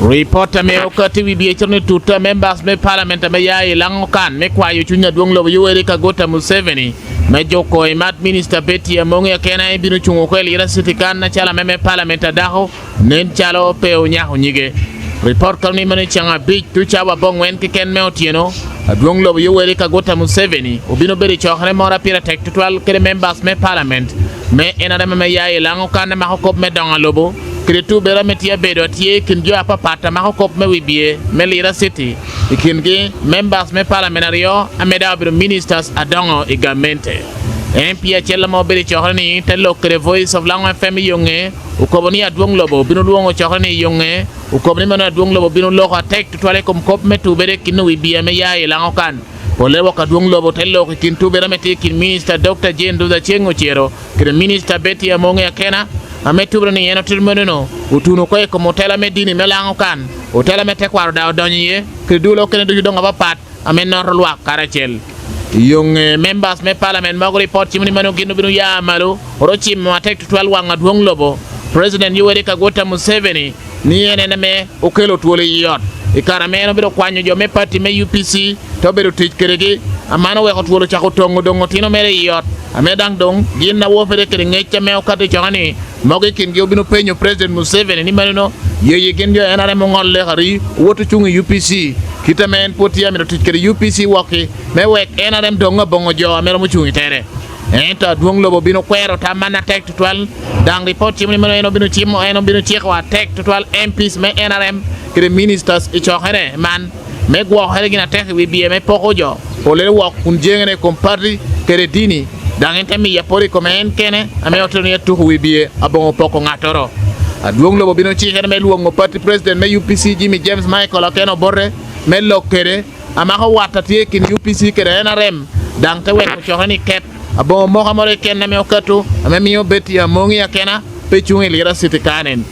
Ripot ame okati wi bye cito ni tute members me parliament ame ya i lango kan me kwayo cwiny adwong lobo Yoweri Kaguta Museveni me juko i mat Minista Betty Amongi akena ebino cungo ko i Lira City kan acalo ame me parliament adako nen calo pe onyako nyige. Ripot kalo ni meno i ceng abic tu cawa abongwen keken me otyeno adwong lobo Yoweri Kaguta Museveni obino bedo i cokere moro pire tek tutwal kede members me parliament me NRM ame ya i lango kan mako kop me dongo lobo Kede two bera me tye abedo atye i kin jo apapat amako kop me wibye me Lira City, i kin gi members me parliament aryo ameda obedo ministers adongo i gamente. MP acel ma obedo i cokere ni te lok kede Voice of Lango FM i yonge okobo ni adwong lobo bino lwongo cokere ni i yonge okobo ni meno adwong lobo bino loko atek tutwal i kom kop me two bede i kin wibye me ya i Lango kan. Pole woko adwong lobo te lok i kin two bera me tye i kin Minister Dokta Jane Ruth Aceng Ocero Kede Minista Betty Amonge Akena ma me tubro ni en otir meno otuno oko i kom otela me dini me lango kan otela me tekwaro da odonyo iye kede dul okene ducu dong apapat ame noto lwak karacel. Yonge members me parliament mogo ripot cimo ni meno gin obino ya malo oro cimo matek tutwal wang adwong lobo President Yoweri Kaguta Museveni ni en ene me okelo twol i ot i kare ma en obedo kwanyo jo me party me UPC te obedo tic kedegi amano oweko twol ocako tongo dongo tino mere i ot ame dang dong gin awopere kede ngec ame okato i coke ni mogo i kingi obino penyo President Museveni ni meno yeye gin jo NRM ongol lek ari owot ocung i UPC kit ame en pwod tye amito tic kede UPC woki me wek NRM dong abongo jo ame romo cung i tere. Ento adwong lobo obino kwero tam man atek tutwal, dang ripot cimo ni meno en obino cimo en obino ciko atek tutwal MPs me NRM kede ministers i cokene man me gwokere gin atek i wi bye me poko jo olele wok kun jengene i kom party kede dini dang en te miya poro i kome en kene ame otito ni etuko wi bye abongo poko ngatoro. Adwong lobo obino cikene me lwongo party president me UPC Jimmy James Michael Akena Obote me lok kede. Amako wat atye i kin UPC kede NRM dang te weko coke ni ket abongo moka moro keken ame oketo ame miyo Betty Amongi Akena pe cung i Lira City kanen.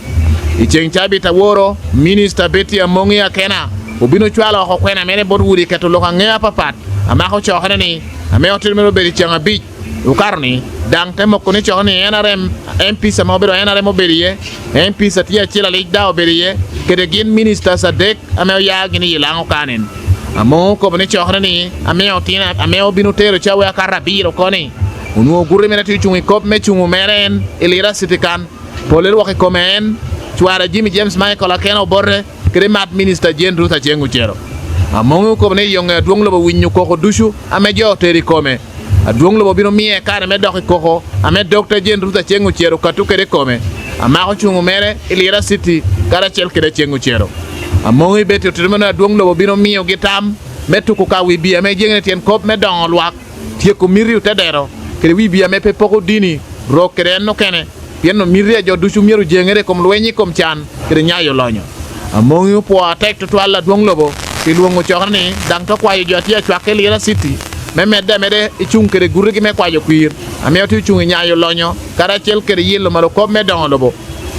I ceng cabit aworo, Minista Betty Amongi Akena obino cwalo oko kwena mere bot wudi keto lok angeya papat amako cokene ni ame otito mere obedo i ceng abic okato ni dang te moko ni coke ni NRM MPs ame obedo NRM obedo iye MPs atye acel alic da obedo iye kede gin ministers adek ame oya gin iyi lango kanin. Amongo okobo ni cokne ni ame otino ame obino tero cawe akato abiro koni onwongo guti mere tye ocung i kop me cungo mere en i Lira City kan pole lwok i kome en cware Jimmy James Michael Akena Obote kede mat Minister Jane Ruth Aceng Ocero. Amongo okobo ni iyonge adwong lobo winyo koko ducu ame jo otero i kome. Adwong lobo bino miye kare me dok i koko ame Dokta Jane Ruth Aceng Ocero okatu kede i kome. Amako cungo mere i Lira City karacel kede Aceng Ocero. Amongi Betty otito meno adwong lobo bino miyo gi tam me tuko ka wi biya me jengene tyen kop me dongo lwak, tyeko miti otedero, kede wi biya me pe poko dini, rok kede en nokene, pien no miti a jo ducu myero ojengere i kom lweny i kom can kede nyayo lonyo. Amongi opwo atek tutwal adwong lobo pi lwongo cokre ni dang to kwayo jo atye acwakke i Lira City me medde amede i cung kede gutigi me kwayo kwir amiyo tye ocung i nyayo lonyo karacel kede yelo malo kop me dongo lobo.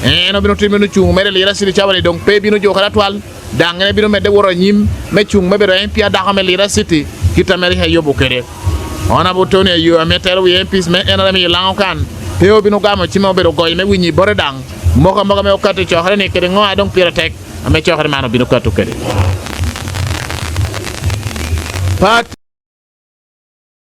En obino timo ni ocung mere i Lira City cawa ni dong pe bino jukere atwal dang en bino medde woto anyim me cung me bedo MP adako me Lira City kit ame Riha yubo kede. Honourable Tony Ayoo ame telo wi MPs me NRM i Lango kan pe obino gamo ci ma obedo goyo me winyi bote dang moko amoka me okato i cokere ni kede ngo a dong pire tek ame cokere man obino kato kede.